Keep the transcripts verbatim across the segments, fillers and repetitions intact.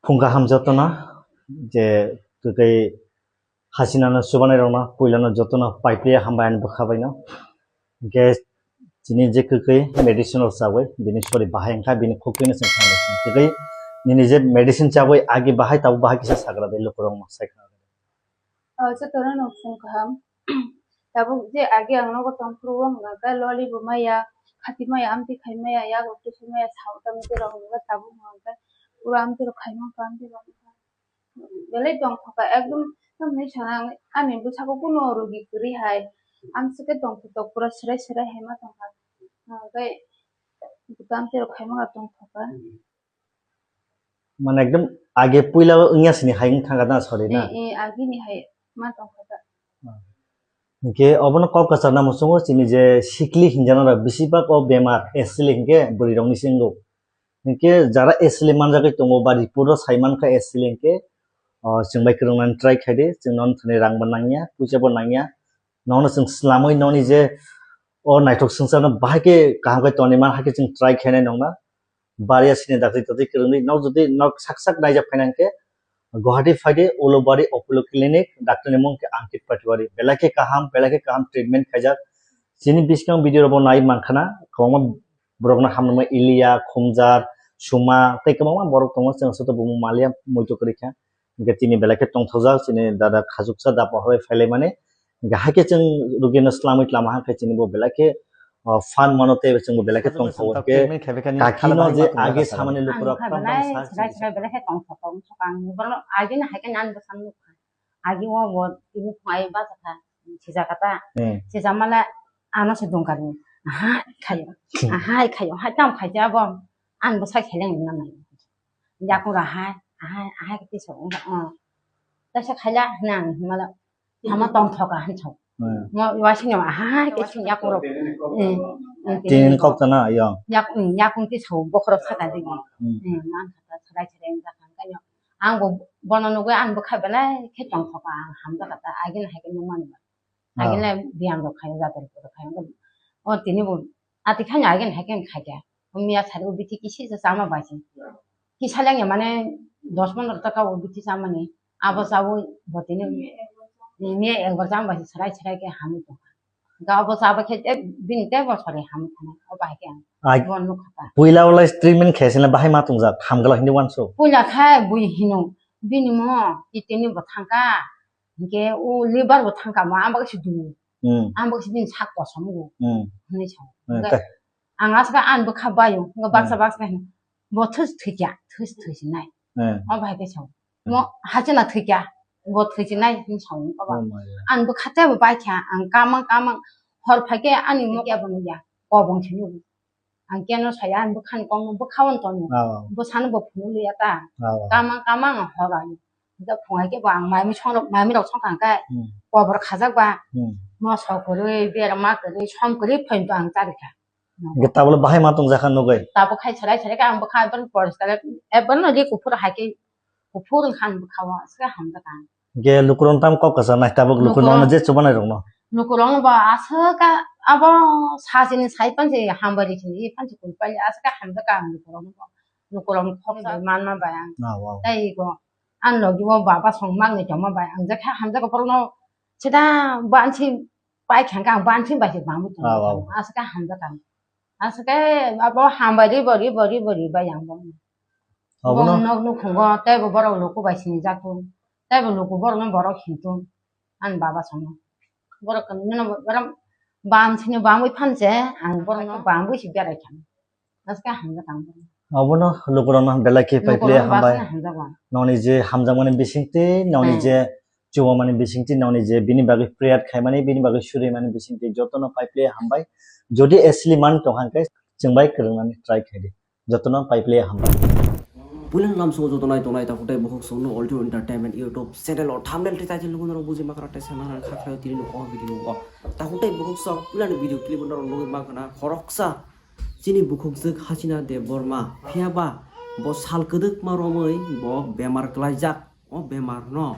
Phung kaham jotono je kwkwi hasinano chubanai rokno puilano jotono paipli hambai ani bwkha baino. Hwnkhe chini je kwkwi medicine rok chawi bini sori bahai wngkha, bini khukui no chwng kha kwkwi nini je medicine chawi agi bahai tabuk bahai kisa sagra de lukurok no sai khna. O jotono no phung kaham. Tabuk je agi ang nogo tongphuru o hwnka khe loli bo maya, khati maya, amtwi khai maya, yago twi khai maya, sao tamni twi rok hwnka khe tabuk hwnka khe pura amtwi rok khai mangkha, amtwi rok wngkha. Belai tongthokha ekdom, tamni sana ani bwsako kuno rogi kwrwi hai. Amswk khe tongthok pura serai serai hai ma tongkha. Hwnka khe amtwi rok khai mangkha tongthokha. Mane ekdom age puila wngya sini hai wng thangkha na sori na? Eh, eh, agini hai ma tongkha ta. Hwnkhe obono kok kwchar na muchungo chini je sikli hinjana rok bisi bak o bemar asili hwnkhe bwrwi rokni se wngo. Hwnkhe jara asili manjagwi tongo ba report o sai mankha asili hwnkhe, o, chwng bai kwrwng nani try khai di, chwng nono thani rang bo nangya, puisa bo nangya, nono chwng slamwi noni je o naithok swngcharno bahai khe kaham khe toni man hai khe chwng try khainai nongna. Bari asini dakti tati kwrwngwi nok jodi nok sak sak naijak phaina hwnkhe Guwahati phaidi Ulubari Apollo Clinic, doctor ni mung khe Ankit Patiwari. Belai khe kaham, belai khe kaham treatment khaijak. Chini biskang video robo nai mankhana, kwbangma borokno hamrwma Iliya, Khumjar, Suma, tei kwbangma borok tongo, chwng soto bumo maliya, muitu kwrwi kha. Hwnkhe chini belai khe tongthokjak, chini dada khajuksa da pohorwi phailaimani. Hwnkhe hai khe chwng rugino slamwi tlama hai khe chini bo belai khe, o, phan mano tei chwng bo belai khe tongthogo. Hwnkhe kakino je age samani lukurok tamo tamo sa chini belai khe tongthok tong thok ang borok agini hai khe nan bwsang nukha. Agi o bo tini phungai bachakha, sijak kha ta. Hmm. Sijak male ano se dungkar ni. Ahai khayo, ahai khayo, hai tam khai ja bo. An bo sai kheleng na mai. Yakung ra hai, ahai, ahai kiti so. Oh. Ta sa khaila nang mala. Ama tong thoka han so. Hmm. Mo wa sing ma ahai kiti yakung ro. Eh, eh, tini kok ta na yo. Yak, mm, yakung ti so bokhorok saka digi. Hmm. Eh, man kha ta sarai sarai jak kan kanyo. Ang bo bono nugwi ang bwkha belai khe tongthok ang hamjakha ta agini hai khe nukmani ba. Agini biyang rok khayo jaga rok khayo. O tini bo ati khani agini hai khe khaikha. O miya sari o bithi kisi se chama bai se. Kisa lengya mane dos pondro taka o bithi chamani. Abo chawi bo tini miya ekbar chama bai se sarai sarai khe hamwi tongkha. Ga bo chaba khe bini tei bo sari hamwi thangkha. O bai khe ang. Ai, bo nukha ta. Puila ulai treatment khe sila bahai ma tongjak hamgalo hindi wanso. Puila khe bui hino bini mo kidney bo thangkha. Hingke o liver bo thangkha mo, ang bagwi se dunu. Hmm. Ang bagwi se bini sak kosom go. Hmm. Hinui sao. Hmm, hingke ang aswk ang bwkha baio. Hingke baksa baksa hino. Bo thus thwikya, thus thwisinai. Hmm. O bahai khe sao. Hmm. Mo hachana thwikya, bo thwisinai hin sao. Oh my God. Ang bwkha tebo baikha, ang kamang kamang hor phaikhe ani mo kebo nukya. Kobong se nugo. Ang keno saya, ang bwkhani kokno bwkha-o tongno. Oh. Bwsano bo phunukliya ta. Oh. Kamang kamang ang hor ani. Hwnkhe phungai khe bo ang maimi songrok, maimi rok songkha hwnkhe, hmm, kobor khajak ba. Hmm. Moso kwrwi, berma kwrwi, som kwrwi phaino ang charikha. Hwnkhe tabuk bahai ma tongjakha nugwi. Tabuk khai serai serai khe ang bwkha ekbar poriskar, ekbar no ri kuphur hai khe, kuphur wngkha ang bwkha-o, aswk hamjakha ang. Hwnkhe lukurok tamo kok kwchar nai tabuk luku nono je chubanai rokno. Lukurok no bo aswk a-, abo sachini sai pansi hambai ri sini pansi kul pali aswk hamjakha ang lukurok no. Lukurok no khok bai manma bai ang. Ah, wow. Tei go ang logi o baba song magni tongma bai ang jakha hamjakha borok no sida bansi pai khangkha ang bansi bai se bangwi tong. Ah, wow. Aswk hamjakha ang. Aswk abo hambai ri bo ri bo ri bo ri bai ang bo. Obono? Bo nok nukhungo tei bo borok luku bai sini jakhu. Tei bo luku borok no borok hintu. Ani baba songno. Borok khe nino borok bam sini bamwi phan se, ang borokno bamwi se berai kha. Aswk hamjak ang borokno. Obono lukurokno belai khe pai pli hambai. Lukurokno hamjak ang. Noni je hamjakmani bisingtwi, noni je chubamani bisingtwi, noni je bini bagwi prayer khaimani, bini bagwi surimani bisingtwi jotono pai pli hambai. Jodi asli man tongkha hwnkhe chwng bai kwrwngnani try khaidi. Jotono pai pli hambai. Puilano lamsongo joto nai tongnai takhuk tei bukhuk songno All Two Entertainment YouTube channel o thumbnail tei title nugwi norok buji makhara tei sana kha khlaio tini no o video o. Takhuk tei bukhuk song puilani video clip o norok nugwi makhana khoroksa chini bukhukjwk Hasina Debbarma. Phiya ba bo sal kwdwkma romwi bo bemar klaijak. O bemar no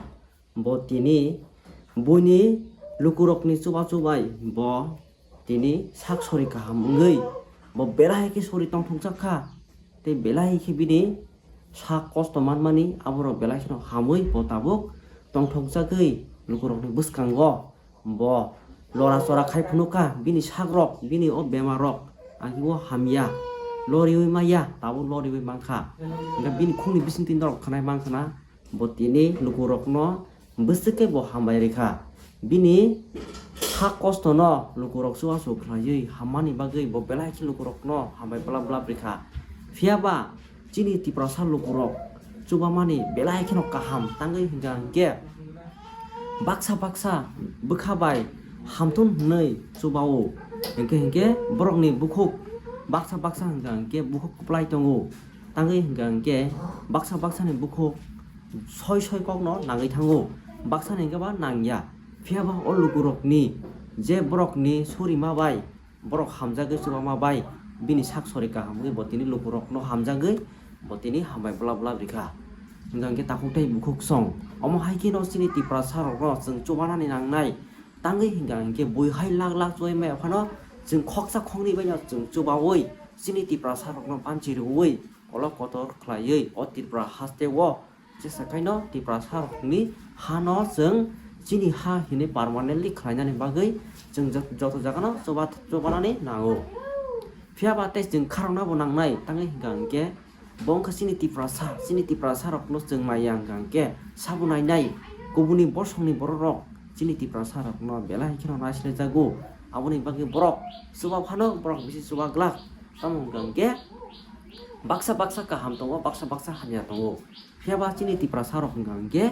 bo tini buini lukurokni chuba chubai bo tini sak sori kaham wngwi bo belai khe sori tongthokjak kha tei belai khe bini sak kosto manmani aborok belai kheno hamwi bo tabuk tongthokjagwi lukurokni bwskango bo lora chora khai phunukha, bini sakrok, bini o bemarrok agi o hamya, loriwi maya, tabuk loriwi mankha. Hwnkhe bini khungni bisingtwi norok khwnai mankha na, bo tini lukurokno bwswk khe bo hambai rikha. Bini sak kostono lukurok chubachu khlaiwi hammani bagwi bo belai khe lukurokno hambai blap blap rikha. Phiya ba chini Tiprasa lukurok chubamani belai kheno kaham, tangwi hwnkha hwnkhe baksa baksa bwkha bai hamthun hwnwi chubao. Hwnkhe hwnkhe borokni bukhuk baksa baksa hwnkha hwnkhe bukhuk kwplai tongo. Tangwi hwnkha hwnkhe baksa baksani bukhuk soi soi kokno nangwi thango, baksani hwnkhe ba nangya. Phiya ba o lukurokni je borokni surima bai borok hamjagwi chubama bai bini sak sori kaham wngwi bo tini lukurokno hamjagwi bo tini hambai blap blap rikha. Hwnkha hwnkhe takhuk tei bukhuk song, omo hai kheno chini Tiprasa rokno chwng chubanani nangnai. Tangwi hwnkha hwnkhe bui hai lak lak chubai maya phano chwng khoksa khoknwi baino chwng chubaui chini Tiprasa rokno banchi rwui kolok kotor khlaiwi o Tripura haste o jesa kaino Tiprasa rokni hano chwng chini ha hinwi permanently khlainani bagwi chwng jot-, joto jagano chuba-, chubanani nango. Phiya ba tei chwng kharokna bo nangnai, tangwi hwnkha hwnkhe bo wngkha chini Tiprasa, chini Tiprasa rokno chwng maya hwnkha hwnkhe sabo nainai kubuni bosongni borok rok chini Tiprasa rokno belai kheno naisle jago. Aboni bagwi borok chuba phano borok bisi chuba glak, tamo hwnkha hwnkhe baksa baksa kaham tongo, baksa baksa hamya tongo. Phiya ba chini Tiprasa rok hwnkha hwnkhe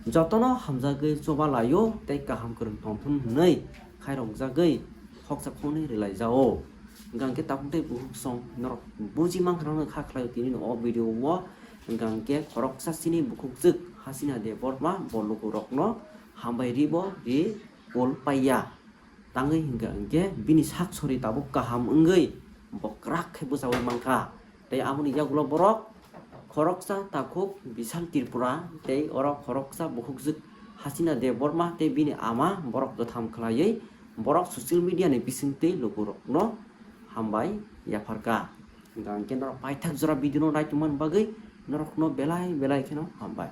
jotono hamjagwi chuba laio tei kaham kwrwng tongthun hwnwi khairokjagwi khoksa khoknwi rwlaijao. Hwnkha hwnkhe tabuk tei bukhuk song norok buji mankha rokno kha khlaio tini o video o. Hwnkha hwnkhe khoroksa chini bukhukjwk Hasina Debbarma bo lukurokno hambai ribo ri kol paiya. Tangwi hwnkha hwnkhe bini sak sori tabuk kaham wngwi bo kwrak khe bwchaui mankha. Tei aboni yagulo borok khoroksa takhuk Bishal Tripura tei oro khoroksa bukhukjwk Hasina Debbarma tei bini ama borok kwtham khlaiwi borok social media ni bisingtwi lukurokno hambai yapharkha. Hwnkha hwnkhe norok paithak jora video no naitongmani bagwi norokno belai belai kheno hambai.